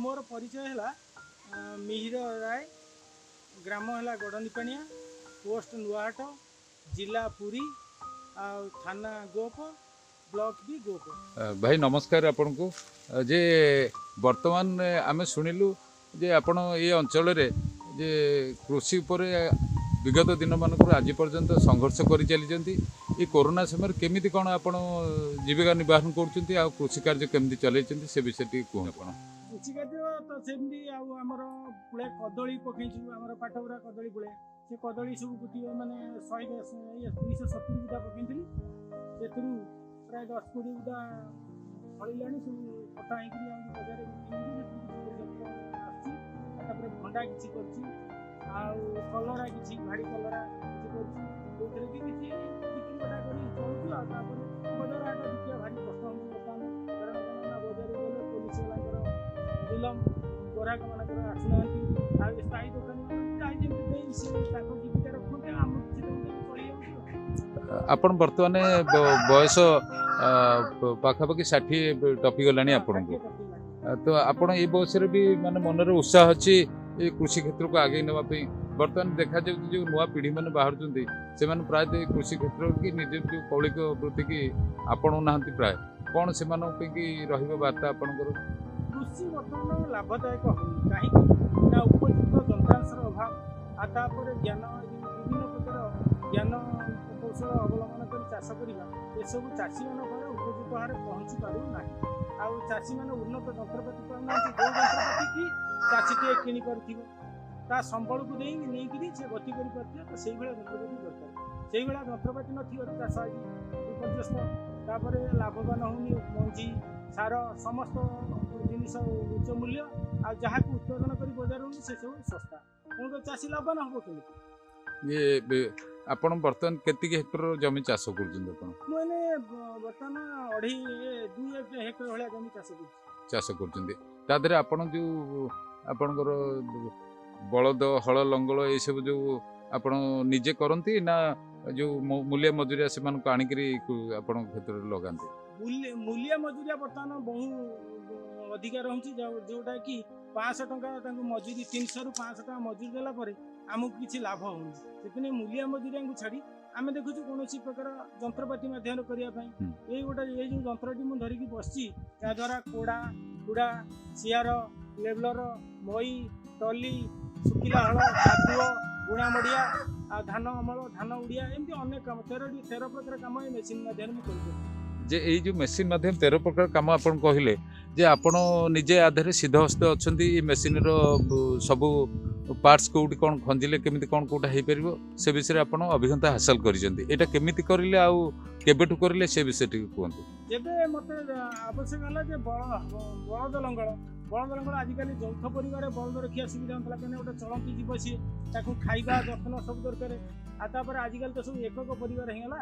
ମୋର ପରିଚୟ ହେଲା ମିହିର ରାୟ, ଗ୍ରାମ ହେଲା ଗଡ଼ନିପାଣିଆ, ପୋଷ୍ଟ ନୂଆହାଟ, ଜିଲ୍ଲା ପୁରୀ, ଆଉ ଥାନା ଗୋପ, ବ୍ଲକ ବି ଗୋପ। ଭାଇ ନମସ୍କାର ଆପଣଙ୍କୁ। ଯେ ବର୍ତ୍ତମାନ ଆମେ ଶୁଣିଲୁ ଯେ ଆପଣ ଏ ଅଞ୍ଚଳରେ ଯେ କୃଷି ଉପରେ ବିଗତ ଦିନମାନଙ୍କରୁ ଆଜି ପର୍ଯ୍ୟନ୍ତ ସଂଘର୍ଷ କରି ଚାଲିଛନ୍ତି। ଏ କରୋନା ସମୟରେ କେମିତି କ'ଣ ଆପଣ ଜୀବିକା ନିର୍ବାହନ କରୁଛନ୍ତି ଆଉ କୃଷି କାର୍ଯ୍ୟ କେମିତି ଚଲେଇଛନ୍ତି, ସେ ବିଷୟରେ ଟିକେ କୁହନ୍ତୁ ଆପଣ। କୃଷି କାର୍ଯ୍ୟ ତ ସେମିତି, ଆଉ ଆମର ପୁଳେ କଦଳୀ ପକେଇଛୁ, ଆମର ପାଟବୁରା କଦଳୀ ପୁଳେ। ସେ କଦଳୀ ସବୁ ଗୋଟିଏ ମାନେ 110, 270 ବୁଦା ପକେଇଥିଲି, ସେଥିରୁ ପ୍ରାୟ 10 20 ବୁଦା ଫଳିଲାଣି। ସବୁ କଟା ହେଇକିରି ଆମକୁ ବଜାରରେ ବିକ୍ରି ହେଉଛି, ସେଥିରୁ କିଛି ପଇସା ପତ୍ର ଆସୁଛି। ଆଉ ତାପରେ ଭଣ୍ଡା କିଛି କରିଛି, ଆଉ କଲରା କିଛି, ଭାଡ଼ି କଲରା କିଛି କରିଛି, ଯେଉଁଥିରେ କି କିଛି ବିକ୍ରି ବଟା କରି ଚଳୁଛୁ। ଆଉ ତାପରେ ବଜାର ହାଟ ବିକିବା ଭାରି କଷ୍ଟ ହେଉଛି ବର୍ତ୍ତମାନ। କାରଣ କ'ଣ ନା ବଜାରକୁ ଗଲେ ପୋଲିସ ବାଲାଙ୍କର ଜୁଲମ, ଗରାଖ ମାନଙ୍କର ଆସୁନାହାନ୍ତି। ଆଉ ଏ ସ୍ଥାୟୀ ଦୋକାନୀ ଯାହା ଯେମିତି ଦେଇ ସେ ତାଙ୍କ ଜୀବିକା ରଖନ୍ତି, ଆମକୁ କିଛି ଦେଉଛନ୍ତି, ଚଳି ଯାଉଛି। ଆପଣ ବର୍ତ୍ତମାନ ବୟସ ପାଖାପାଖି 60 ଟପିଗଲାଣି ଆପଣଙ୍କୁ। 60 ଟପିଗଲାଣି। ତ ଆପଣ ଏଇ ବୟସରେ ବି ମାନେ ମନରେ ଉତ୍ସାହ ଅଛି ଏ କୃଷି କ୍ଷେତ୍ରକୁ ଆଗେଇ ନେବା ପାଇଁ। ବର୍ତ୍ତମାନ ଦେଖାଯାଉଛି ଯେଉଁ ନୂଆ ପିଢ଼ିମାନେ ବାହାରୁଛନ୍ତି, ସେମାନେ ପ୍ରାୟତଃ ଏଇ କୃଷି କ୍ଷେତ୍ର କି ନିଜର ଯେଉଁ କୌଳିକ ବୃତ୍ତିକି ଆପଣାଉନାହାନ୍ତି ପ୍ରାୟ। କ'ଣ ସେମାନଙ୍କ ପାଇଁ କି ରହିବ ବାର୍ତ୍ତା ଆପଣଙ୍କର? କୃଷି ବର୍ତ୍ତମାନ ଲାଭଦାୟକ ହେଉନି। କାହିଁକି ନା ଉପଯୁକ୍ତ ଯନ୍ତ୍ରାଂଶର ଅଭାବ, ଆଉ ତାପରେ ଜ୍ଞାନ, ଏ ଯେଉଁ ବିଭିନ୍ନ ପ୍ରକାର ଜ୍ଞାନ କୌଶଳ ଅବଲମ୍ବନ କରି ଚାଷ କରିବା, ଏସବୁ ଚାଷୀମାନଙ୍କ ପାଖରେ ଉପଯୁକ୍ତ ଭାବରେ ପହଞ୍ଚି ପାରୁନାହିଁ। ଆଉ ଚାଷୀମାନେ ଉନ୍ନତ ଯନ୍ତ୍ରପାତି ପାଉନାହାନ୍ତି। ଯେଉଁ ଯନ୍ତ୍ରପାତି କି ଚାଷୀଟିଏ କିଣି ପାରୁଥିବ, ତା ସମ୍ବଳକୁ ଦେଇ ନେଇକିରି ସେ ଗତି କରିପାରୁଥିବ, ତ ସେଇଭଳିଆ ଯନ୍ତ୍ରପାତି ଦରକାର। ସେଇଭଳିଆ ଯନ୍ତ୍ରପାତି ନଥିବାରୁ ଚାଷ ଆଜି ବିପର୍ଯ୍ୟସ୍ତ। ତାପରେ ଲାଭବାନ ହେଉନି। ମଞ୍ଜି, ସାର, ସମସ୍ତ ଜିନିଷ ଉଚ୍ଚ ମୂଲ୍ୟ, ଆଉ ଯାହାକୁ ଉତ୍ପାଦନ କରି ବଜାର ହେଉଛି ସେସବୁ ଶସ୍ତା। ତେଣୁକରି ଚାଷୀ ଲାଭବାନ ହେବ କେମିତି? ଇଏ ଆପଣ ବର୍ତ୍ତମାନ କେତିକି ହେକ୍ଟର ଜମି ଚାଷ କରୁଛନ୍ତି ଆପଣ? ମୁଁ ଏଇନେ ବର୍ତ୍ତମାନ ଅଢ଼େଇ 2 ହେକ୍ଟର ଭଳିଆ ଜମି ଚାଷ କରୁଛି। ଚାଷ କରୁଛନ୍ତି। ତା ଦେହରେ ଆପଣ ଯେଉଁ ଆପଣଙ୍କର ବଳଦ, ହଳ, ଲଙ୍ଗଳ ଏସବୁ ଯେଉଁ ଆପଣ ନିଜେ କରନ୍ତି ନା ଯେଉଁ ମୂଲିଆ ମଜୁରିଆ ସେମାନଙ୍କୁ ଆଣିକିରି ଆପଣଙ୍କ କ୍ଷେତ୍ରରେ ଲଗାନ୍ତି? ମୂଲିଆ ମଜୁରିଆ ବର୍ତ୍ତମାନ ବହୁ ଅଧିକା ରହୁଛି, ଯୋଉଟା କି 500 ଟଙ୍କା ତାଙ୍କୁ ମଜୁରୀ, 300ରୁ 500 ଟଙ୍କା ମଜୁରୀ ଦେଲା ପରେ ଆମକୁ କିଛି ଲାଭ ହେଉନି। ସେଥିପାଇଁ ମୂଲିଆ ମଜୁରିଆଙ୍କୁ ଛାଡ଼ି ଆମେ ଦେଖୁଛୁ କୌଣସି ପ୍ରକାର ଯନ୍ତ୍ରପାତି ମାଧ୍ୟମରେ କରିବା ପାଇଁ। ଏଇ ଗୋଟେ ଏଇ ଯେଉଁ ଯନ୍ତ୍ରଟି ମୁଁ ଧରିକି ବସିଛି, ଏହାଦ୍ୱାରା କୋଡ଼ା, କୁଡ଼ା, ସିଆର, ଲେବଲର, ମଇ, ଟଲି, ଶୁଖିଲା ହଳ, କାଦୁଅ, ବୁଣା ମଡ଼ିଆ, ଆଉ ଧାନ ଅମଳ, ଧାନ ଉଡ଼ିଆ, ଏମିତି ଅନେକ କାମ, 13 ପ୍ରକାର କାମ ଏ ମେସିନ୍ ମାଧ୍ୟମରେ ମୁଁ କରିପାରିବି। ଯେ ଏଇ ଯେଉଁ ମେସିନ୍ ମାଧ୍ୟମରେ 13 ପ୍ରକାର କାମ ଆପଣ କହିଲେ, ଯେ ଆପଣ ନିଜେ ଆ ଦେହରେ ସିଦ୍ଧହସ୍ତ ଅଛନ୍ତି, ଏ ମେସିନ୍ର ସବୁ ପାର୍ଟସ୍ କେଉଁଠି କ'ଣ ଖଞ୍ଜିଲେ କେମିତି କ'ଣ କେଉଁଟା ହେଇପାରିବ ସେ ବିଷୟରେ ଆପଣ ଅଭିଜ୍ଞତା ହାସଲ କରିଛନ୍ତି। ଏଇଟା କେମିତି କରିଲେ ଆଉ କେବେଠୁ କରିଲେ ସେ ବିଷୟରେ ଟିକେ କୁହନ୍ତୁ। ଯେବେ ମୋତେ ଆବଶ୍ୟକ ହେଲା ଯେ ବଳଦ ଲଙ୍ଗଳ, ବଳଦ ଲଙ୍ଗଳ ଆଜିକାଲି ଯୌଥ ପରିବାରରେ ବଳଦ ରଖିବା ସୁବିଧା ନଥିଲା, କାହିଁକିନା ଗୋଟେ ଚଳନ୍ତି ଜୀବ ସିଏ, ତାକୁ ଖାଇବା ଯତ୍ନ ସବୁ ଦରକାର। ଆଉ ତାପରେ ଆଜିକାଲି ତ ସବୁ ଏକକ ପରିବାର ହେଇଗଲା।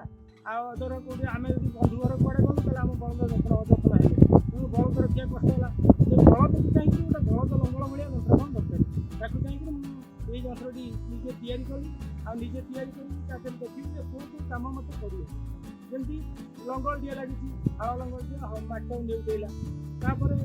ଆଉ ଧର କେଉଁଠି ଆମେ ଯଦି ବନ୍ଧୁ ଘର କୁଆଡ଼େ ଗଲୁ, ତାହେଲେ ଆମ ବଳଦ ଯତ୍ନ ଅଯତ୍ନ ହେଇଗଲା, ତେଣୁ ବଳଦ ରଖିବା କଷ୍ଟ ହେଲା। ସେ ବଳଦକୁ ଚାହିଁକି ଗୋଟେ ବଳଦ ଲଙ୍ଗଳ ଭଳିଆ ଯନ୍ତ୍ର କ'ଣ ଦରକାର, ତାକୁ ଚାହିଁକି ମୁଁ ଏଇ ଯନ୍ତ୍ରଟି ନିଜେ ତିଆରି କଲି। ଆଉ ନିଜେ ତିଆରି କରିକି ତା ଦେହରେ ଦେଖିଲି ଯେ କେଉଁ କେଉଁ କାମ ମୋତେ କରିବ। ଯେମିତି ଲଙ୍ଗଳଟିଏ ଲାଗିଛି, ହଳ ଲଙ୍ଗଳଟିଏ ମାଟିଟାକୁ ନେଉଟେଇଲା, ତାପରେ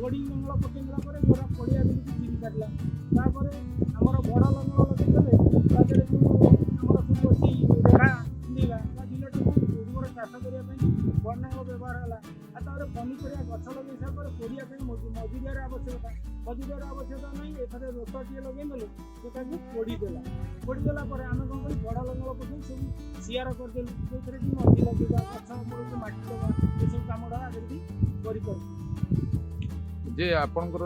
ଗୋଡ଼ି ଲଙ୍ଗଳ ପକେଇ ଦେଲା ପରେ ଗୋଡ଼ା ପଡ଼ିଆ ବିଲକୁ ଚିରି କାଟିଲା, ତାପରେ ଆମର ବଡ଼ ଲଙ୍ଗଳ ଲଗେଇଦେଲେ ତା ଦେହରେ ଯେଉଁ ଆମର ସବୁ ଅଛି ରେଢ଼ା ଛିଣ୍ଡେଇବା ବା ବିଲଟାକୁ ଉର୍ବର ଚାଷ କରିବା ପାଇଁ ବଡ଼ ଲଙ୍ଗଳ ବ୍ୟବହାର ହେଲା। ଆଉ ତାପରେ ପନିପରିବା ଗଛ ଲଗେଇ ସାରିଲା ପରେ କୋଡ଼ିବା ପାଇଁ ମଜୁରିଆର ଆବଶ୍ୟକତା, ମଜୁରିଆର ଆବଶ୍ୟକତା ନାହିଁ। ଏଥରେ ରୋଟରଟିଏ ଲଗେଇଦେଲେ ସେ ତାକୁ କୋଡ଼ିଦେଲା। କୋଡ଼ିଦେଲା ପରେ ଆମେ କ'ଣ କଲୁ, ବଡ଼ ଲଙ୍ଗଳ ପକେଇ ସବୁ ସିଆର କରିଦେଲୁ, ଯେଉଁଥିରେ କି ମଞ୍ଜି ଲଗେଇବା, ଗଛ ମୂଳକୁ ମାଟି ଦେବା, ଏସବୁ କାମଟା ଆଗରେ ବି କରିପାରୁଛୁ। ଯେ ଆପଣଙ୍କର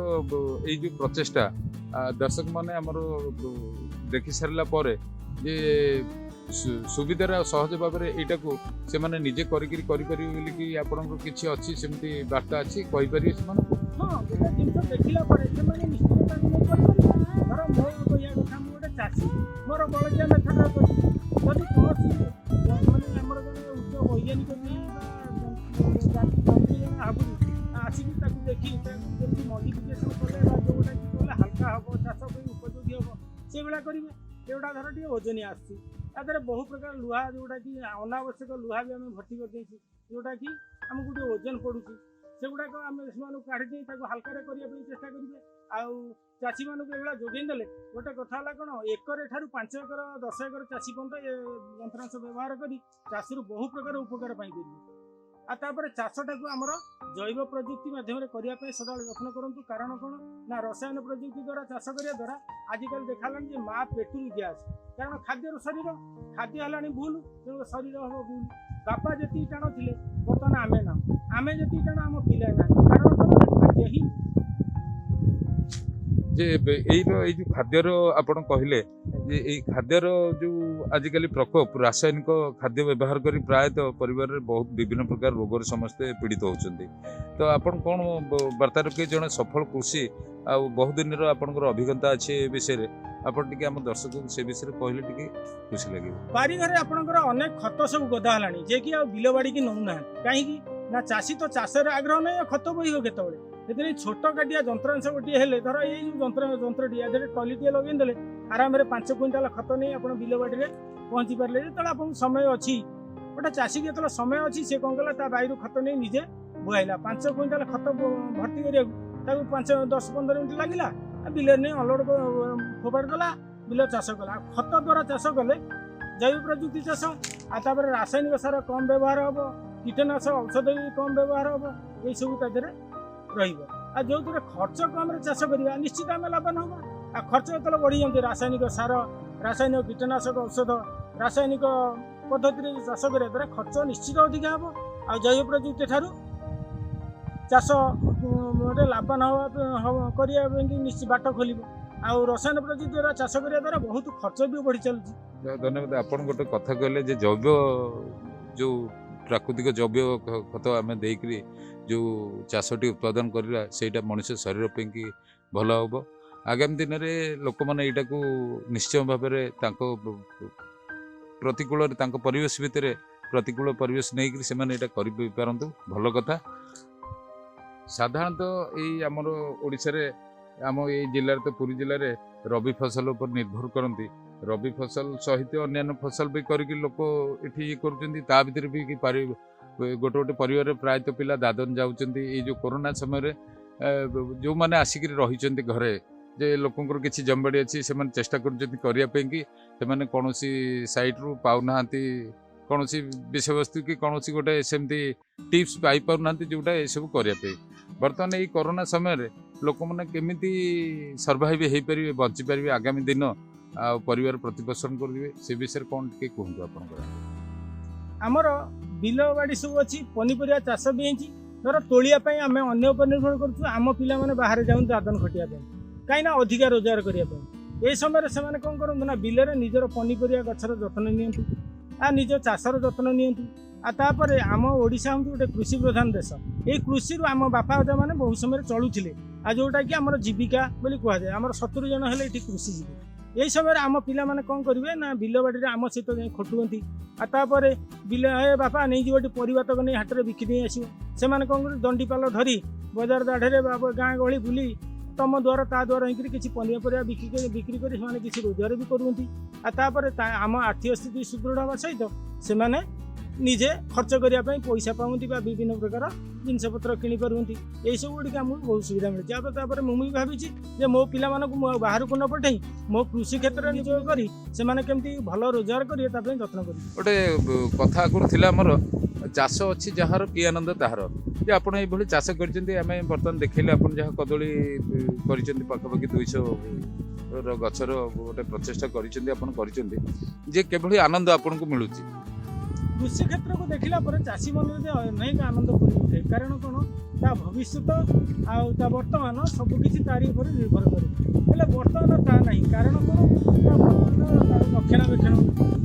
ଏଇ ଯେଉଁ ପ୍ରଚେଷ୍ଟା, ଦର୍ଶକମାନେ ଆମର ଦେଖି ସାରିଲା ପରେ ଯେ ସୁବିଧାରେ ଆଉ ସହଜ ଭାବରେ ଏଇଟାକୁ ସେମାନେ ନିଜେ କରିକିରି କରିପାରିବେ ବୋଲିକି ଆପଣଙ୍କର କିଛି ଅଛି, ସେମିତି ବାର୍ତ୍ତା ଅଛି, କହିପାରିବେ ସେମାନଙ୍କୁ? ହଁ, ଗୋଟେ ଜିନିଷ ଦେଖିଲା ପରେ ସେମାନେ ନିଶ୍ଚିତ ତାକୁ ନେଇ କରିପାରିବେ। ଧର, ମୋ କହିବା କଥା, ମୁଁ ଗୋଟେ ଚାଷୀ, ମୋର ବଳଦିଆ ମେଥଡ଼ରେ କରିଛି। ଯଦି କୌଣସି ମାନେ ଆମର ଜଣେ ଉଚ୍ଚ ବୈଜ୍ଞାନିକ ବି ବା ଯନ୍ତ୍ରୀ ଜଣେ ଆଗରୁ ଆସିକି ତାକୁ ଦେଖି ତାକୁ ଯେମିତି ମଡିଫିକେସନ୍ କଲେ ବା ଯେଉଁଟା କି କଲେ ହାଲକା ହେବ, ଚାଷ ପାଇଁ ଉପଯୋଗୀ ହେବ, ସେଇଭଳିଆ କରିବେ। ଯେଉଁଟା ଧର ଟିକେ ଓଜନିଆ ଆସୁଛି, ତା ଦେହରେ ବହୁ ପ୍ରକାର ଲୁହା, ଯେଉଁଟାକି ଅନାବଶ୍ୟକ ଲୁହା ବି ଆମେ ଭର୍ତ୍ତି କରିଦେଇଛୁ, ଯେଉଁଟାକି ଆମକୁ ଟିକେ ଓଜନ ପଡ଼ୁଛି, ସେଗୁଡ଼ାକ ଆମେ ସେମାନଙ୍କୁ କାଢ଼ି ଦେଇ ତାକୁ ହାଲକାରେ କରିବା ପାଇଁ ଚେଷ୍ଟା କରିବେ। ଆଉ ଚାଷୀମାନଙ୍କୁ ଏଭଳିଆ ଯୋଗେଇ ଦେଲେ ଗୋଟେ କଥା ହେଲା କ'ଣ, ଏକର ଠାରୁ 5 ଏକର, 10 ଏକର ଚାଷୀ ପର୍ଯ୍ୟନ୍ତ ଏ ଯନ୍ତ୍ରାଂଶ ବ୍ୟବହାର କରି ଚାଷୀରୁ ବହୁ ପ୍ରକାର ଉପକାର ପାଇପାରିବେ। ଆଉ ତାପରେ ଚାଷଟାକୁ ଆମର ଜୈବ ପ୍ରଯୁକ୍ତି ମାଧ୍ୟମରେ କରିବା ପାଇଁ ସଦାବେଳେ ଯତ୍ନ କରନ୍ତୁ। କାରଣ କ'ଣ ନା, ରସାୟନ ପ୍ରଯୁକ୍ତି ଦ୍ୱାରା ଚାଷ କରିବା ଦ୍ୱାରା ଆଜିକାଲି ଦେଖାହେଲାଣି ଯେ ମା ପେଟରୁ ଗ୍ୟାସ୍। କାରଣ ଖାଦ୍ୟରୁ ଶରୀର, ଖାଦ୍ୟ ହେଲାଣି ଭୁଲ, ତେଣୁ ଶରୀର ହେବ ଭୁଲ। ବାପା ଯେତିକି ଟାଣ ଥିଲେ, ବର୍ତ୍ତମାନ ଆମେ ନାହୁଁ। ଆମେ ଯେତିକି ଟାଣ, ଆମ ପିଲା ନାହାନ୍ତି। କାରଣ କ'ଣ ନା, ଖାଦ୍ୟ ହିଁ ଯେ ଏବେ ଏଇ ଯୋଉ ଖାଦ୍ୟର ଆପଣ କହିଲେ ଯେ ଏଇ ଖାଦ୍ୟର ଯୋଉ ଆଜିକାଲି ପ୍ରକୋପ, ରାସାୟନିକ ଖାଦ୍ୟ ବ୍ୟବହାର କରି ପ୍ରାୟତଃ ପରିବାରରେ ବହୁତ ବିଭିନ୍ନ ପ୍ରକାର ରୋଗରେ ସମସ୍ତେ ପୀଡ଼ିତ ହେଉଛନ୍ତି। ତ ଆପଣ କ'ଣ ବାର୍ତ୍ତା ରଖିବେ? ଜଣେ ସଫଳ କୃଷି ଆଉ ବହୁ ଦିନର ଆପଣଙ୍କର ଅଭିଜ୍ଞତା ଅଛି ଏ ବିଷୟରେ, ଆପଣ ଟିକେ ଆମ ଦର୍ଶକଙ୍କୁ ସେ ବିଷୟରେ କହିଲେ ଟିକେ ଖୁସି ଲାଗିବ। ବାରିଘରେ ଆପଣଙ୍କର ଅନେକ ଖତ ସବୁ ଗଦା ହେଲାଣି, ଯେ କି ଆଉ ବିଲ ବାଡ଼ିକି ନେଉନାହାନ୍ତି। କାହିଁକି ନା, ଚାଷୀ ତ ଚାଷରେ ଆଗ୍ରହ ନାହିଁ, ଆଉ ଖତ ବୋହିବ କେତେବେଳେ? ସେଥିପାଇଁ ଛୋଟ କାଟିଆ ଯନ୍ତ୍ରାଂଶ ଗୋଟିଏ ହେଲେ, ଧର ଏଇ ଯୋଉ ଯନ୍ତ୍ରଟି, ୟା ଦେହରେ ଟ୍ରଲିଟିଏ ଲଗେଇ ଦେଲେ ଆରାମରେ 5 କୁଇଣ୍ଟାଲ ଖତ ନେଇ ଆପଣ ବିଲ ବାଡ଼ିରେ ପହଞ୍ଚି ପାରିଲେ। ଯେତେବେଳେ ଆପଣଙ୍କୁ ସମୟ ଅଛି, ଗୋଟେ ଚାଷୀକି ଯେତେବେଳେ ସମୟ ଅଛି, ସେ କ'ଣ କଲା? ତା ବାଇରୁ ଖତ ନେଇ ନିଜେ ବୁହାଇଲା। 5 କୁଇଣ୍ଟାଲ ଖତ ଭର୍ତ୍ତି କରିବାକୁ ତାକୁ 5, 10, 15 ମିନିଟ୍ ଲାଗିଲା। ଆଉ ବିଲରେ ନେଇ ଅଲୋଡ଼ ଫୋପାଡ଼ି ଦେଲା, ବିଲ ଚାଷ କଲା। ଆଉ ଖତ ଦ୍ୱାରା ଚାଷ କଲେ ଜୈବ ପ୍ରଯୁକ୍ତି ଚାଷ, ଆଉ ତାପରେ ରାସାୟନିକ ସାର କମ୍ ବ୍ୟବହାର ହେବ, କୀଟନାଶକ ଔଷଧ ବି କମ୍ ବ୍ୟବହାର ହେବ, ଏଇସବୁ ତା ଦେହରେ ରହିବ। ଆଉ ଯେଉଁଥିରେ ଖର୍ଚ୍ଚ କମ୍ରେ ଚାଷ କରିବା, ନିଶ୍ଚିତ ଆମେ ଲାଭବାନ ହେବା। ଆଉ ଖର୍ଚ୍ଚ ଯେତେବେଳେ ବଢ଼ିଯାଉଛି, ରାସାୟନିକ ସାର, ରାସାୟନିକ କୀଟନାଶକ ଔଷଧ, ରାସାୟନିକ ପଦ୍ଧତିରେ ଚାଷ କରିବା ଦ୍ୱାରା ଖର୍ଚ୍ଚ ନିଶ୍ଚିତ ଅଧିକା ହେବ। ଆଉ ଜୈବ ପ୍ରଯୁକ୍ତି ଠାରୁ ଚାଷ ଗୋଟେ ଲାଭବାନ ହେବା କରିବା ପାଇଁ ନିଶ୍ଚିତ ବାଟ ଖୋଲିବ। ଆଉ ରସାୟନ ପ୍ରଯୁକ୍ତି ଦ୍ୱାରା ଚାଷ କରିବା ଦ୍ୱାରା ବହୁତ ଖର୍ଚ୍ଚ ବି ବଢ଼ି ଚାଲୁଛି। ଧନ୍ୟବାଦ। ଆପଣ ଗୋଟେ କଥା କହିଲେ ଯେ ଜୈବ ଯୋଉ ପ୍ରାକୃତିକ ଜୈବ ଖତ ଆମେ ଦେଇକରି ଯୋଉ ଚାଷଟି ଉତ୍ପାଦନ କରିବା, ସେଇଟା ମଣିଷ ଶରୀର ପାଇଁକି ଭଲ ହେବ। ଆଗାମୀ ଦିନରେ ଲୋକମାନେ ଏଇଟାକୁ ନିଶ୍ଚୟ ଭାବରେ ତାଙ୍କ ପ୍ରତିକୂଳରେ, ତାଙ୍କ ପରିବେଶ ଭିତରେ ପ୍ରତିକୂଳ ପରିବେଶ ନେଇକରି ସେମାନେ ଏଇଟା କରିପାରନ୍ତୁ, ଭଲ କଥା। ସାଧାରଣତଃ ଏଇ ଆମର ଓଡ଼ିଶାରେ, ଆମ ଏଇ ଜିଲ୍ଲାରେ ତ ପୁରୀ ଜିଲ୍ଲାରେ ରବି ଫସଲ ଉପରେ ନିର୍ଭର କରନ୍ତି। ରବି ଫସଲ ସହିତ ଅନ୍ୟାନ୍ୟ ଫସଲ ବି କରିକି ଲୋକ ଏଠି ଇଏ କରୁଛନ୍ତି। ତା ଭିତରେ ବି କି ପାରି ଗୋଟେ ଗୋଟେ ପରିବାରରେ ପ୍ରାୟତଃ ପିଲା ଦାଦନ ଯାଉଛନ୍ତି। ଏଇ ଯେଉଁ କରୋନା ସମୟରେ ଯେଉଁମାନେ ଆସିକିରି ରହିଛନ୍ତି ଘରେ, ଯେ ଲୋକଙ୍କର କିଛି ଜମିବାଡ଼ି ଅଛି, ସେମାନେ ଚେଷ୍ଟା କରୁଛନ୍ତି କରିବା ପାଇଁକି। ସେମାନେ କୌଣସି ସାଇଟ୍ରୁ ପାଉନାହାନ୍ତି କୌଣସି ବିଷୟବସ୍ତୁ କି କୌଣସି ଗୋଟେ ସେମିତି ଟିପ୍ସ ପାଇପାରୁନାହାନ୍ତି ଯେଉଁଟା ଏସବୁ କରିବା ପାଇଁ। ବର୍ତ୍ତମାନ ଏଇ କରୋନା ସମୟରେ ଲୋକମାନେ କେମିତି ସର୍ଭାଇଭ୍ ହେଇପାରିବେ, ବଞ୍ଚିପାରିବେ ଆଗାମୀ ଦିନ ଆଉ ପରିବାର ପ୍ରତିପୋଷଣ କରିବେ, ସେ ବିଷୟରେ କ'ଣ ଟିକେ କୁହନ୍ତୁ ଆପଣଙ୍କର। ଆମର ବିଲ ବାଡ଼ି ସବୁ ଅଛି, ପନିପରିବା ଚାଷ ବି ହେଇଛି। ଧର ତୋଳିବା ପାଇଁ ଆମେ ଅନ୍ୟ ଉପରେ ନିର୍ଭର କରୁଛୁ। ଆମ ପିଲାମାନେ ବାହାରେ ଯାଉଛନ୍ତି ଦାଦନ ଖଟିବା ପାଇଁ, କାହିଁକିନା ଅଧିକା ରୋଜଗାର କରିବା ପାଇଁ। ଏହି ସମୟରେ ସେମାନେ କ'ଣ କରନ୍ତୁ ନା, ବିଲରେ ନିଜର ପନିପରିବା ଗଛର ଯତ୍ନ ନିଅନ୍ତୁ ଆଉ ନିଜ ଚାଷର ଯତ୍ନ ନିଅନ୍ତୁ। ଆଉ ତାପରେ ଆମ ଓଡ଼ିଶା ହେଉଛି ଗୋଟେ କୃଷି ପ୍ରଧାନ ଦେଶ। ଏଇ କୃଷିରୁ ଆମ ବାପା ଅଜାମାନେ ବହୁ ସମୟରେ ଚଳୁଥିଲେ, ଆଉ ଯେଉଁଟାକି ଆମର ଜୀବିକା ବୋଲି କୁହାଯାଏ। ଆମର 70 ଜଣ ହେଲେ ଏଠି କୃଷିଜୀବୀ। ଏଇ ସମୟରେ ଆମ ପିଲାମାନେ କ'ଣ କରିବେ ନା, ବିଲ ବାଡ଼ିରେ ଆମ ସହିତ ଯାଇ ଖଟୁଛନ୍ତି। ଆଉ ତାପରେ ବିଲ, "ଏ ବାପା, ନେଇଯିବ ଏଠି ପରିବା ତକ ନେଇ ହାଟରେ ବିକି ଦେଇ ଆସିବ।" ସେମାନେ କ'ଣ କରିବେ? ଦଣ୍ଡି ପାଲ ଧରି ବଜାର ଦାଢ଼ରେ ବା ଗାଁ ଗହଳି ବୁଲି ତମ ଦ୍ୱାର ତା ଦ୍ୱାର ହେଇକିରି କିଛି ପନିପରିବା ବିକ୍ରି କରି ସେମାନେ କିଛି ରୋଜଗାର ବି କରୁଛନ୍ତି। ଆଉ ତାପରେ ଆମ ଆର୍ଥିକ ସ୍ଥିତି ସୁଦୃଢ଼ ହେବା ସହିତ ସେମାନେ ନିଜେ ଖର୍ଚ୍ଚ କରିବା ପାଇଁ ପଇସା ପାଉନ୍ତି ବା ବିଭିନ୍ନ ପ୍ରକାର ଜିନିଷପତ୍ର କିଣି ପାରୁଛନ୍ତି। ଏଇସବୁ ଗୁଡ଼ିକ ଆମକୁ ବହୁତ ସୁବିଧା ମିଳୁଛି। ଆଉ ତାପରେ ମୁଁ ବି ଭାବିଛି ଯେ ମୋ ପିଲାମାନଙ୍କୁ ମୁଁ ଆଉ ବାହାରକୁ ନ ପଠେଇ ମୋ କୃଷି କ୍ଷେତ୍ରରେ ନିଯୋଗ କରି ସେମାନେ କେମିତି ଭଲ ରୋଜଗାର କରିବେ, ତା ପାଇଁ ଯତ୍ନ କରିବି। ଗୋଟେ କଥା ଆଗରୁ ଥିଲା ଆମର, ଚାଷ ଅଛି ଯାହାର କି ଆନନ୍ଦ ତାହାର। ଯେ ଆପଣ ଏଇଭଳି ଚାଷ କରିଛନ୍ତି, ଆମେ ବର୍ତ୍ତମାନ ଦେଖିଲେ ଆପଣ ଯାହା କଦଳୀ କରିଛନ୍ତି, ପାଖାପାଖି 200 ର ଗଛର ଗୋଟେ ପ୍ରଚେଷ୍ଟା କରିଛନ୍ତି ଆପଣ କରିଛନ୍ତି, ଯେ କିଭଳି ଆନନ୍ଦ ଆପଣଙ୍କୁ ମିଳୁଛି? କୃଷି କ୍ଷେତ୍ରକୁ ଦେଖିଲା ପରେ ଚାଷୀ ମନରେ ଯେ ଅନେକ ଆନନ୍ଦ ପୂରି ଉଠେ। କାରଣ କ'ଣ? ତା ଭବିଷ୍ୟତ ଆଉ ତା ବର୍ତ୍ତମାନ ସବୁକିଛି ତାରି ଉପରେ ନିର୍ଭର କରେ। ହେଲେ ବର୍ତ୍ତମାନ ତାହା ନାହିଁ। କାରଣ କ'ଣ ନା ବର୍ତ୍ତମାନ ତାର ରକ୍ଷଣାବେକ୍ଷଣ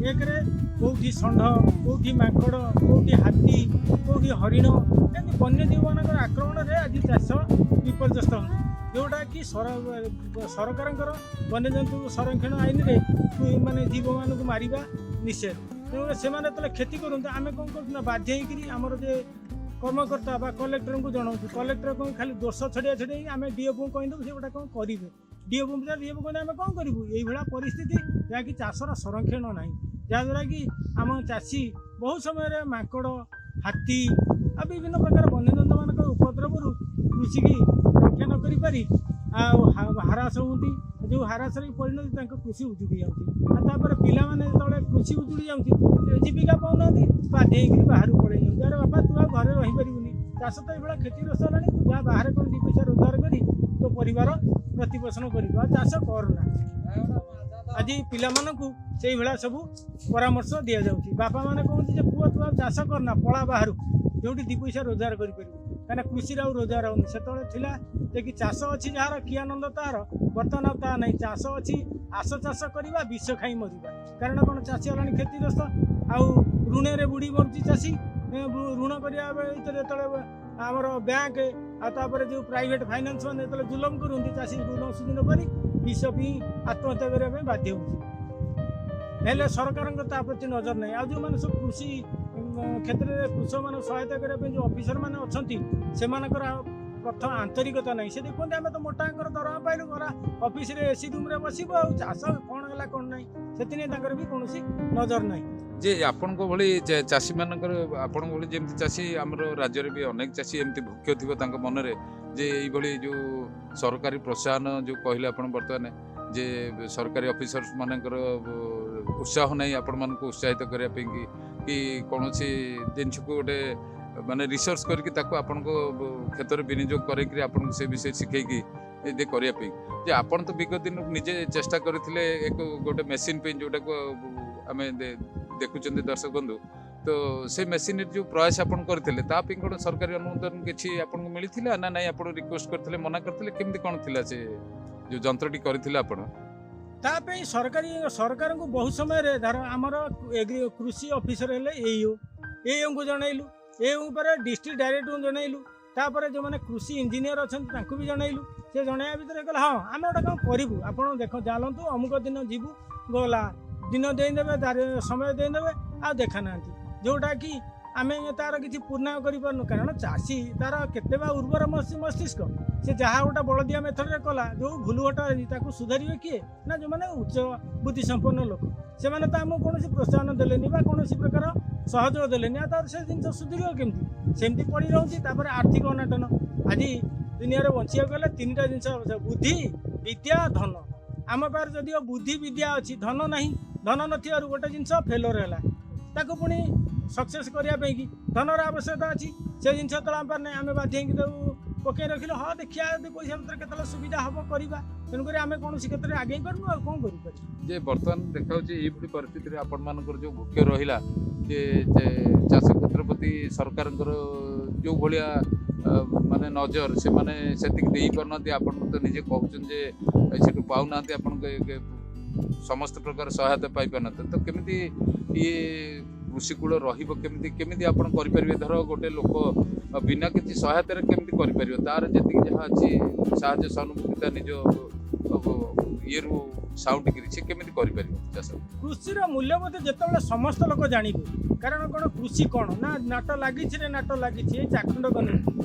ଏକରେ କେଉଁଠି ଷଣ୍ଢ, କେଉଁଠି ମାଙ୍କଡ଼, କେଉଁଠି ହାତୀ, କେଉଁଠି ହରିଣ, ଏମିତି ବନ୍ୟଜୀବମାନଙ୍କର ଆକ୍ରମଣରେ ଆଜି ଚାଷ ବିପର୍ଯ୍ୟସ୍ତ ହେଉଛି। ଯେଉଁଟାକି ସରକାରଙ୍କର ବନ୍ୟଜନ୍ତୁ ସଂରକ୍ଷଣ ଆଇନରେ ମାନେ ଜୀବମାନଙ୍କୁ ମାରିବା ନିଷେଧ। ତେଣୁ ସେମାନେ ଯେତେବେଳେ କ୍ଷତି କରନ୍ତି, ଆମେ କ'ଣ କରୁଛୁ ନା ବାଧ୍ୟ ହେଇକିରି ଆମର ଯେ କର୍ମକର୍ତ୍ତା ବା କଲେକ୍ଟରଙ୍କୁ ଜଣାଉଛୁ। କଲେକ୍ଟର କ'ଣ ଖାଲି ଦୋଷ ଛଡ଼ିଆ ଛଡ଼େଇ ଆମେ ଡିଏଫ୍ଓଙ୍କୁ କହିଦେବୁ, ସେ ଗୋଟା କ'ଣ କରିବେ। ଡିଏଫ୍ଓ ଡିଏଫ୍ଓ କହିଲେ ଆମେ କ'ଣ କରିବୁ? ଏଇଭଳିଆ ପରିସ୍ଥିତି, ଯାହାକି ଚାଷର ସଂରକ୍ଷଣ ନାହିଁ, ଯାହାଦ୍ୱାରା କି ଆମ ଚାଷୀ ବହୁ ସମୟରେ ମାଙ୍କଡ଼, ହାତୀ ଆଉ ବିଭିନ୍ନ ପ୍ରକାର ବନ୍ୟଜନ୍ତୁମାନଙ୍କର ଉପଦ୍ରବରୁ କୃଷିକି ରକ୍ଷା ନ କରିପାରି ଆଉ ହରାସ ହୁଅନ୍ତି। ଯେଉଁ ହରାସରେ ପରିଣତି ତାଙ୍କ କୃଷି ଉଜୁଡ଼ି ଯାଉଛି। ଆଉ ତାପରେ ପିଲାମାନେ ଯେତେବେଳେ କୃଷି ଉଜୁଡ଼ି ଯାଉଛି, ଜୀବିକା ପାଉନାହାନ୍ତି, ବାଧ୍ୟ ହେଇକିରି ବାହାରକୁ ପଳେଇ ଯାଉଛି। ଆରେ ବାପା, ତୁ ଆଉ ଘରେ ରହିପାରିବୁନି, ଚାଷ ତ ଏଇଭଳିଆ କ୍ଷତିଗ୍ରସ୍ତ ହେଲାଣି, ତୁ ଯାହା ବାହାରେ କ'ଣ 2 ପଇସା ରୋଜଗାର କରି ତୋ ପରିବାର ପ୍ରତିପୋଷଣ କରିବୁ, ଆଉ ଚାଷ କରନା। ଆଜି ପିଲାମାନଙ୍କୁ ସେଇଭଳିଆ ସବୁ ପରାମର୍ଶ ଦିଆଯାଉଛି। ବାପାମାନେ କହନ୍ତି ଯେ ପୁଅ, ତୁ ଆଉ ଚାଷ କରନା, ପଳା ବାହାରକୁ, ଯେଉଁଠି 2 ପଇସା ରୋଜଗାର କରିପାରିବୁ। କାହିଁକିନା କୃଷିରେ ଆଉ ରୋଜଗାର ହେଉନି। ସେତେବେଳେ ଥିଲା ଯେ କି ଚାଷ ଅଛି ଯାହାର କି ଆନନ୍ଦ ତାହାର, ବର୍ତ୍ତମାନ ଆଉ ତାହା ନାହିଁ। ଚାଷ ଅଛି ଆସ ଚାଷ କରିବା, ବିଷ ଖାଇ ମରିବା। କାରଣ କ'ଣ? ଚାଷୀ ହେଲାଣି କ୍ଷତିଗ୍ରସ୍ତ ଆଉ ଋଣରେ ବୁଡ଼ି ମରୁଛି ଚାଷୀ। ଋଣ କରିବା ଭିତରେ ଯେତେବେଳେ ଆମର ବ୍ୟାଙ୍କ ଆଉ ତାପରେ ଯେଉଁ ପ୍ରାଇଭେଟ୍ ଫାଇନାନ୍ସ ମାନେ ଯେତେବେଳେ ଜୁଲମ କରନ୍ତି, ଚାଷୀ ଋଣ ସୁଝି ନପାରି ବିଷ ପିଇ ଆତ୍ମହତ୍ୟା କରିବା ପାଇଁ ବାଧ୍ୟ ହେଉଛି। ହେଲେ ସରକାରଙ୍କ ତା ପ୍ରତି ନଜର ନାହିଁ। ଆଉ ଯେଉଁମାନେ ସବୁ କୃଷି କ୍ଷେତ୍ରରେ କୃଷକମାନଙ୍କୁ ସହାୟତା କରିବା ପାଇଁ ଯେଉଁ ଅଫିସର ମାନେ ଅଛନ୍ତି, ସେମାନଙ୍କର ପ୍ରଥମ ଆନ୍ତରିକତା ନାହିଁ। ସେ ଦେଖନ୍ତି ଆମେ ତ ମୋଟା ଅଙ୍କର ଦରମା ପାଇଲୁ, ଗଲା ଅଫିସରେ ଏସି ରୁମ୍ରେ ବସିବୁ, ଆଉ ଚାଷ କ'ଣ ହେଲା କ'ଣ ନାହିଁ ସେଥିପାଇଁ ତାଙ୍କର ବି କୌଣସି ନଜର ନାହିଁ। ଯେ ଆପଣଙ୍କ ଭଳି ଚାଷୀମାନଙ୍କର, ଆପଣଙ୍କ ଭଳି ଯେମିତି ଚାଷୀ, ଆମର ରାଜ୍ୟରେ ବି ଅନେକ ଚାଷୀ ଏମିତି ଭୁକ୍ଷ ଥିବ ତାଙ୍କ ମନରେ ଯେ ଏଇଭଳି ଯେଉଁ ସରକାରୀ ପ୍ରୋତ୍ସାହନ ଯେଉଁ କହିଲେ ଆପଣ ବର୍ତ୍ତମାନ, ଯେ ସରକାରୀ ଅଫିସର୍ସ ମାନଙ୍କର ଉତ୍ସାହ ନାହିଁ ଆପଣମାନଙ୍କୁ ଉତ୍ସାହିତ କରିବା ପାଇଁ କି କୌଣସି ଜିନିଷକୁ ଗୋଟେ ମାନେ ରିସର୍ଚ୍ଚ କରିକି ତାକୁ ଆପଣଙ୍କ କ୍ଷେତରେ ବିନିଯୋଗ କରେଇକିରି ଆପଣଙ୍କୁ ସେ ବିଷୟରେ ଶିଖେଇକି ଏ କରିବା ପାଇଁ। ଯେ ଆପଣ ତ ବିଗତ ଦିନରୁ ନିଜେ ଚେଷ୍ଟା କରିଥିଲେ ଏକ ଗୋଟେ ମେସିନ୍ ପାଇଁ, ଯେଉଁଟାକୁ ଆମେ ଦେଖୁଛନ୍ତି ଦର୍ଶକ ବନ୍ଧୁ, ତ ସେ ମେସିନ୍ରେ ଯେଉଁ ପ୍ରୟାସ ଆପଣ କରିଥିଲେ ତା ପାଇଁ କ'ଣ ସରକାରୀ ଅନୁମୋଦନ କିଛି ଆପଣଙ୍କୁ ମିଳିଥିଲା ନା ନାଇଁ? ଆପଣ ରିକ୍ୱେଷ୍ଟ କରିଥିଲେ, ମନା କରିଥିଲେ, କେମିତି କ'ଣ ଥିଲା ସେ ଯେଉଁ ଯନ୍ତ୍ରଟି କରିଥିଲେ ଆପଣ? ତା ପାଇଁ ସରକାରଙ୍କୁ ବହୁ ସମୟରେ ଧର ଆମର କୃଷି ଅଫିସର ହେଲେ ଏଇଓ, ଏଇଓଙ୍କୁ ଜଣାଇଲୁ, ଏଇଓ ପରେ ଡିଷ୍ଟ୍ରିକ୍ଟ ଡାଇରେକ୍ଟରଙ୍କୁ ଜଣାଇଲୁ, ତାପରେ ଯେଉଁମାନେ କୃଷି ଇଞ୍ଜିନିୟର ଅଛନ୍ତି ତାଙ୍କୁ ବି ଜଣାଇଲୁ। ସେ ଜଣାଇବା ଭିତରେ କହିଲେ ହଁ ଆମେ ଗୋଟେ କ'ଣ କରିବୁ, ଆପଣ ଦେଖ ଚାଲନ୍ତୁ, ଅମୁକ ଦିନ ଯିବୁ, ଗଲା ଦିନ ଦେଇଦେବେ, ସମୟ ଦେଇଦେବେ, ଆଉ ଦେଖା ନାହାନ୍ତି। ଯେଉଁଟାକି ଆମେ ତାର କିଛି ପୂର୍ଣ୍ଣାଙ୍ଗ କରିପାରୁନୁ। କାରଣ ଚାଷୀ ତାର କେତେ ବା ଉର୍ବର ମସ୍ତିଷ୍କ, ସେ ଯାହା ଗୋଟେ ବଳଦିଆ ମେଥଡ଼ରେ କଲା, ଯେଉଁ ଭୁଲ ଘଟା ହେଇଛି ତାକୁ ସୁଧାରିବେ କିଏ? ନା ଯେଉଁମାନେ ଉଚ୍ଚ ବୁଦ୍ଧି ସମ୍ପନ୍ନ ଲୋକ, ସେମାନେ ତ ଆମକୁ କୌଣସି ପ୍ରୋତ୍ସାହନ ଦେଲେନି ବା କୌଣସି ପ୍ରକାର ସହଯୋଗ ଦେଲେନି, ଆଉ ତାର ସେ ଜିନିଷ ସୁଧୁରିବ କେମିତି? ସେମିତି ପଡ଼ି ରହୁଛି। ତାପରେ ଆର୍ଥିକ ଅନାଟନ। ଆଜି ଦୁନିଆରେ ବଞ୍ଚିବାକୁ ହେଲେ 3ଟା ଜିନିଷ ଆବଶ୍ୟକ, ବୁଦ୍ଧି, ବିଦ୍ୟା, ଧନ। ଆମ ପାଖରେ ଯଦିଓ ବୁଦ୍ଧି ବିଦ୍ୟା ଅଛି, ଧନ ନାହିଁ। ଧନ ନଥିବାରୁ ଗୋଟେ ଜିନିଷ ଫେଲର ହେଲା, ତାକୁ ପୁଣି ସକ୍ସେସ୍ କରିବା ପାଇଁକି ଧନର ଆବଶ୍ୟକତା ଅଛି। ସେ ଜିନିଷ ଯେତେବେଳେ ଆମ ପାଖରେ ନାହିଁ, ଆମେ ବାଧ୍ୟ ହେଇକି ତାକୁ ପକେଇ ରଖିଲୁ, ହଁ ଦେଖିବା ଯଦି ପଇସା ପତ୍ର କେତେବେଳେ ସୁବିଧା ହେବ କରିବା। ତେଣୁକରି ଆମେ କୌଣସି କ୍ଷେତ୍ରରେ ଆଗେଇ ପାରୁନୁ, ଆଉ କ'ଣ କରିପାରିବୁ? ଯେ ବର୍ତ୍ତମାନ ଦେଖାଯାଉଛି ଏଇଭଳି ପରିସ୍ଥିତିରେ ଆପଣମାନଙ୍କର ଯେଉଁ ଭୁକ୍ଷ ରହିଲା ଯେ ଚାଷ କ୍ଷେତ୍ର ପ୍ରତି ସରକାରଙ୍କର ଯେଉଁ ଭଳିଆ ମାନେ ନଜର, ସେମାନେ ସେତିକି ଦେଇପାରୁନାହାନ୍ତି। ଆପଣ ତ ନିଜେ କହୁଛନ୍ତି ଯେ ସେଠୁ ପାଉନାହାନ୍ତି, ଆପଣଙ୍କ ସମସ୍ତ ପ୍ରକାର ସହାୟତା ପାଇପାରୁନାହାନ୍ତି, ତ କେମିତି ଇଏ କୃଷିକୂଳ ରହିବ, କେମିତି କେମିତି ଆପଣ କରିପାରିବେ? ଧର ଗୋଟେ ଲୋକ ବିନା କିଛି ସହାୟତାରେ କେମିତି କରିପାରିବ? ତାର ଯେତିକି ଯାହା ଅଛି ସାହାଯ୍ୟ ସହାନୁଭୂତି ତା ନିଜ ଇଏରୁ ସାଉଣ୍ଡିକିରି ସେ କେମିତି କରିପାରିବ ଚାଷ? କୃଷିର ମୂଲ୍ୟବୋଧ ଯେତେବେଳେ ସମସ୍ତ ଲୋକ ଜାଣିବେ। କାରଣ କ'ଣ କୃଷି କ'ଣ ନା ନାଟ ଲାଗିଛି ରେ ନାଟ ଲାଗିଛି, ଏ ଚାଖଣ୍ଡ କନୁଛି।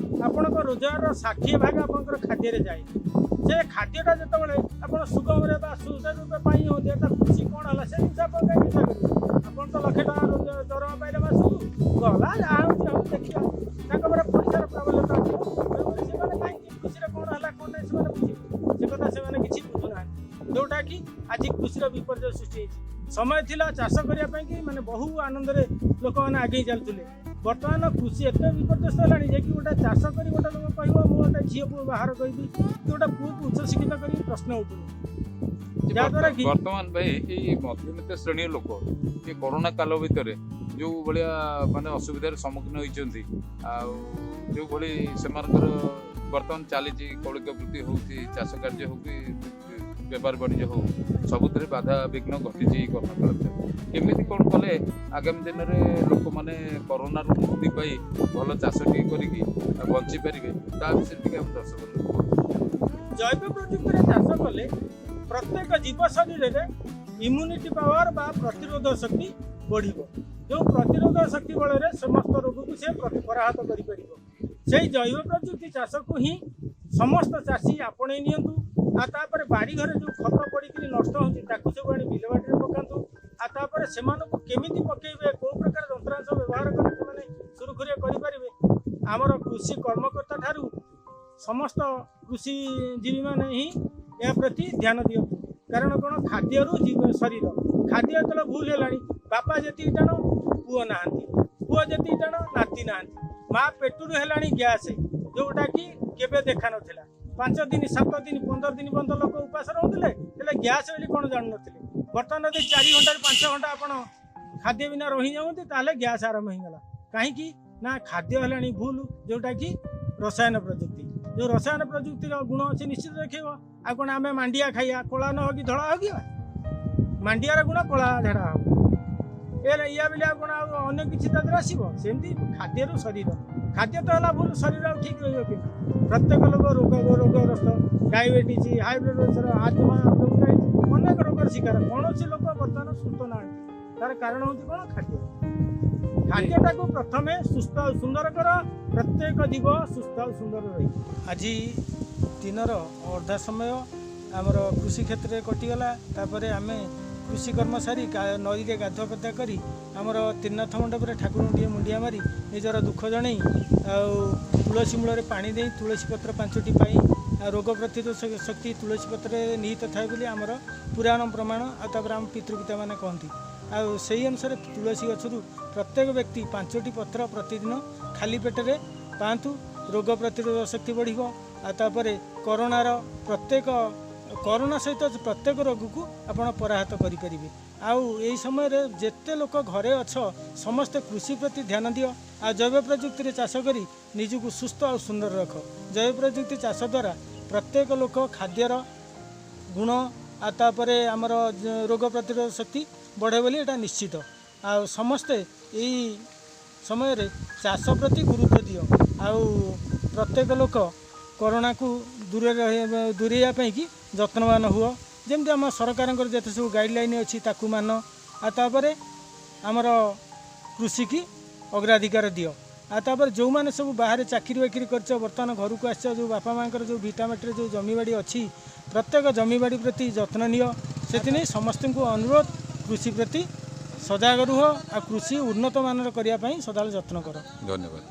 ଆପଣଙ୍କ ରୋଜଗାରର 60 ଭାଗ ଆପଣଙ୍କର ଖାଦ୍ୟରେ ଯାଏ। ସେ ଖାଦ୍ୟଟା ଯେତେବେଳେ ଆପଣ ସୁଗମରେ ବା ସୁଚାରୁ ରୂପେ ପାଇ ହୁଅନ୍ତି, ତା କୃଷି କ'ଣ ହେଲା ସେ ଜିନିଷ ଆପଣ କାହିଁକି ଚିନ୍ତା କରିବେ? ଆପଣ ତ ଲକ୍ଷେ ଟଙ୍କା ଦରମା ପାଇଲେ ମାସକୁ, ଗଲା ଯାହା ହେଉଛି ହଉ ଦେଖିବା। ତାଙ୍କ ପାଖରେ ପଇସାର ପ୍ରାବଲ୍ୟତା ଅଛି, ତେଣୁକରି ସେମାନେ କାହିଁକି କୃଷିରେ କ'ଣ ହେଲା କ'ଣ ନାହିଁ ସେମାନେ ବୁଝିବେ? ସେ କଥା ସେମାନେ କିଛି ବୁଝୁନାହାନ୍ତି, ଯେଉଁଟାକି ଆଜି କୃଷିର ବିପର୍ଯ୍ୟୟ ସୃଷ୍ଟି ହେଇଛି। ସମୟ ଥିଲା ଚାଷ କରିବା ପାଇଁକି ମାନେ ବହୁ ଆନନ୍ଦରେ ଲୋକମାନେ ଆଗେଇ ଚାଲୁଥିଲେ। ବର୍ତ୍ତମାନ କୃଷି ଏତେ ବିପର୍ଯ୍ୟସ୍ତ ହେଲାଣି ଯେ କି ଗୋଟେ ଚାଷ କରି ଗୋଟେ ଲୋକ କହିବ ମୁଁ ଗୋଟେ ଝିଅକୁ ବାହାର କରିବି କି ଗୋଟେ ପୁଅକୁ ଉଚ୍ଚଶିକ୍ଷିତ କରିବି, ପ୍ରଶ୍ନ ଉଠୁନି। ଯାହାଦ୍ୱାରା କି ବର୍ତ୍ତମାନ ଭାଇ ଏଇ ମଧ୍ୟବିତ୍ତ ଶ୍ରେଣୀୟ ଲୋକ ଏ କରୋନା କାଳ ଭିତରେ ଯେଉଁ ଭଳିଆ ମାନେ ଅସୁବିଧାର ସମ୍ମୁଖୀନ ହୋଇଛନ୍ତି, ଆଉ ଯେଉଁଭଳି ସେମାନଙ୍କର ବର୍ତ୍ତମାନ ଚାଲିଛି କୌଳିକ ବୃତ୍ତି ହଉ କି ଚାଷ କାର୍ଯ୍ୟ ହଉ କି ବେପାର ବାଣିଜ୍ୟ ହଉ, ସବୁଥିରେ ବାଧା ବିଘ୍ନ ଘଟିଛି ଏଇ କରୋନା କାଳ ଭିତରେ। କେମିତି କ'ଣ କଲେ ଆଗାମୀ ଦିନରେ ଲୋକମାନେ କରୋନାରୁ ମୁକ୍ତି ପାଇ ଭଲ ଚାଷ ଟିକେ କରିକି ବଞ୍ଚିପାରିବେ, ତା ବିଷୟରେ ଟିକେ ଆମ ଦର୍ଶକମାନଙ୍କୁ କୁହନ୍ତୁ। ଜୈବ ପ୍ରଯୁକ୍ତିରେ ଚାଷ କଲେ ପ୍ରତ୍ୟେକ ଜୀବ ଶରୀରରେ ଇମ୍ୟୁନିଟି ପାୱାର ବା ପ୍ରତିରୋଧ ଶକ୍ତି ବଢ଼ିବ। ଯେଉଁ ପ୍ରତିରୋଧ ଶକ୍ତି ବଳରେ ସମସ୍ତ ରୋଗକୁ ସେ ପରାହତ କରିପାରିବ। ସେଇ ଜୈବ ପ୍ରଯୁକ୍ତି ଚାଷକୁ ହିଁ ସମସ୍ତ ଚାଷୀ ଆପଣେଇ ନିଅନ୍ତୁ। ଆଉ ତାପରେ ବାରିଘରେ ଯେଉଁ ଖତ ପଡ଼ିକିରି ନଷ୍ଟ ହେଉଛି, ତାକୁ ସବୁ ଆଣି ବିଲବାଡ଼ିରେ ପକାନ୍ତୁ। ଆଉ ତାପରେ ସେମାନଙ୍କୁ କେମିତି ପକେଇବେ, କେଉଁ ପ୍ରକାର ଯନ୍ତ୍ରାଂଶ ବ୍ୟବହାର କଲେ ସେମାନେ ସୁରୁଖୁରୁରେ କରିପାରିବେ, ଆମର କୃଷି କର୍ମକର୍ତ୍ତା ଠାରୁ ସମସ୍ତ କୃଷିଜୀବୀମାନେ ହିଁ ଏହା ପ୍ରତି ଧ୍ୟାନ ଦିଅନ୍ତୁ। କାରଣ କ'ଣ? ଖାଦ୍ୟରୁ ଜୀବ ଶରୀର। ଖାଦ୍ୟ ଯେତେବେଳେ ଭୁଲ ହେଲାଣି, ବାପା ଯେତିକି ଟାଣ ପୁଅ ନାହାନ୍ତି, ପୁଅ ଯେତିକି ଟାଣ ନାତି ନାହାନ୍ତି, ମା ପେଟରୁ ହେଲାଣି ଗ୍ୟାସ୍, ଯୋଉଟାକି କେବେ ଦେଖା ନଥିଲା। 5 ଦିନ, 7 ଦିନ, 15 ଦିନ ପର୍ଯ୍ୟନ୍ତ ଲୋକ ଉପାସ ରହୁଥିଲେ, ହେଲେ ଗ୍ୟାସ୍ ବୋଲି କ'ଣ ଜାଣୁନଥିଲେ। ବର୍ତ୍ତମାନ ଯଦି 4 ଘଣ୍ଟାରୁ 5 ଘଣ୍ଟା ଆପଣ ଖାଦ୍ୟ ବିନା ରହିଯାଉନ୍ତି, ତାହେଲେ ଗ୍ୟାସ୍ ଆରମ୍ଭ ହେଇଗଲା। କାହିଁକି ନା ଖାଦ୍ୟ ହେଲାଣି ଭୁଲ, ଯୋଉଟାକି ରସାୟନ ପ୍ରଯୁକ୍ତି। ଯେଉଁ ରସାୟନ ପ୍ରଯୁକ୍ତିର ଗୁଣ ଅଛି, ନିଶ୍ଚିତ ଦେଖେଇବ। ଆଉ କ'ଣ ଆମେ ମାଣ୍ଡିଆ ଖାଇବା, କଳା ନ ହକି ଧଳା ହକିବା? ମାଣ୍ଡିଆର ଗୁଣ କଳା ଝାଡ଼ା ହବ ଏ ଇଆ ବୋଲି ଆଉ କ'ଣ ଆଉ ଅନ୍ୟ କିଛି ତା ଦେହରେ ଆସିବ? ସେମିତି ଖାଦ୍ୟରୁ ଶରୀର। ଖାଦ୍ୟ ତ ହେଲା ଭୁଲ, ଶରୀର ଆଉ ଠିକ୍ ରହିବ କେମିତି? ପ୍ରତ୍ୟେକ ଲୋକ ରୋଗଗ୍ରସ୍ତ, diabetes, high blood pressure, asthma, bronchitis, ଅନେକ ରୋଗର ଶିକାର। କୌଣସି ଲୋକ ବର୍ତ୍ତମାନ ସୁସ୍ଥ ନାହାନ୍ତି। ତାର କାରଣ ହେଉଛି କ'ଣ? ଖାଦ୍ୟ। ଖାଦ୍ୟଟାକୁ ପ୍ରଥମେ ସୁସ୍ଥ ଆଉ ସୁନ୍ଦର କର, ପ୍ରତ୍ୟେକ ଜୀବ ସୁସ୍ଥ ଆଉ ସୁନ୍ଦର ରହିବ। ଆଜି ଦିନର ଅର୍ଦ୍ଧା ସମୟ ଆମର କୃଷି କ୍ଷେତ୍ରରେ କଟିଗଲା। ତାପରେ ଆମେ କୃଷି କର୍ମ ସାରି ନଈରେ ଗାଧୁଆ ପାଧୁଆ କରି ଆମର ତ୍ରିନାଥ ମଣ୍ଡପରେ ଠାକୁରଙ୍କୁ ଟିକେ ମୁଣ୍ଡିଆ ମାରି, ନିଜର ଦୁଃଖ ଜଣେଇ ଆଉ ତୁଳସୀ ମୂଳରେ ପାଣି ଦେଇ ତୁଳସୀ ପତ୍ର ପାଞ୍ଚଟି ପାଇ, ଆଉ ରୋଗ ପ୍ରତିରୋଧ ଶକ୍ତି ତୁଳସୀ ପତ୍ରରେ ନିହିତ ଥାଏ ବୋଲି ଆମର ପୁରାଣ ପ୍ରମାଣ, ଆଉ ତାପରେ ଆମ ପିତୃପିତାମାନେ କହନ୍ତି। ଆଉ ସେଇ ଅନୁସାରେ ତୁଳସୀ ଗଛରୁ ପ୍ରତ୍ୟେକ ବ୍ୟକ୍ତି ପାଞ୍ଚଟି ପତ୍ର ପ୍ରତିଦିନ ଖାଲି ପେଟରେ ପାଆନ୍ତୁ, ରୋଗ ପ୍ରତିରୋଧ ଶକ୍ତି ବଢ଼ିବ। ଆଉ ତାପରେ କରୋନାର ପ୍ରତ୍ୟେକ କରୋନା ସହିତ ପ୍ରତ୍ୟେକ ରୋଗକୁ ଆପଣ ପରାହତ କରିପାରିବେ। ଆଉ ଏଇ ସମୟରେ ଯେତେ ଲୋକ ଘରେ ଅଛ, ସମସ୍ତେ କୃଷି ପ୍ରତି ଧ୍ୟାନ ଦିଅ ଆଉ ଜୈବ ପ୍ରଯୁକ୍ତିରେ ଚାଷ କରି ନିଜକୁ ସୁସ୍ଥ ଆଉ ସୁନ୍ଦର ରଖ। ଜୈବ ପ୍ରଯୁକ୍ତି ଚାଷ ଦ୍ୱାରା ପ୍ରତ୍ୟେକ ଲୋକ ଖାଦ୍ୟର ଗୁଣ ଆଉ ତାପରେ ଆମର ରୋଗ ପ୍ରତିରୋଧ ଶକ୍ତି ବଢ଼େ ବୋଲି ଏଇଟା ନିଶ୍ଚିତ। ଆଉ ସମସ୍ତେ ଏଇ ସମୟରେ ଚାଷ ପ୍ରତି ଗୁରୁତ୍ୱ ଦିଅ ଆଉ ପ୍ରତ୍ୟେକ ଲୋକ କରୋନାକୁ ଦୂରରେ ଦୂରେଇବା ପାଇଁକି ଯତ୍ନବାନ ହୁଅ। ଯେମିତି ଆମ ସରକାରଙ୍କର ଯେତେ ସବୁ ଗାଇଡ଼ଲାଇନ୍ ଅଛି, ତାକୁ ମାନ। ଆଉ ତାପରେ ଆମର କୃଷିକି ଅଗ୍ରାଧିକାର ଦିଅ। ଆଉ ତାପରେ ଯେଉଁମାନେ ସବୁ ବାହାରେ ଚାକିରି ବାକିରି କରିଛ, ବର୍ତ୍ତମାନ ଘରକୁ ଆସିଛ, ଯେଉଁ ବାପା ମାଆଙ୍କର ଯେଉଁ ଭିଟାମାଟିରେ ଯେଉଁ ଜମିବାଡ଼ି ଅଛି, ପ୍ରତ୍ୟେକ ଜମିବାଡ଼ି ପ୍ରତି ଯତ୍ନ ନିଅ। ସେଥିନେଇ ସମସ୍ତଙ୍କୁ ଅନୁରୋଧ, କୃଷି ପ୍ରତି ସଜାଗ ରୁହ ଆଉ କୃଷି ଉନ୍ନତ ମାନର କରିବା ପାଇଁ ସଦାବେଳେ ଯତ୍ନ କର। ଧନ୍ୟବାଦ।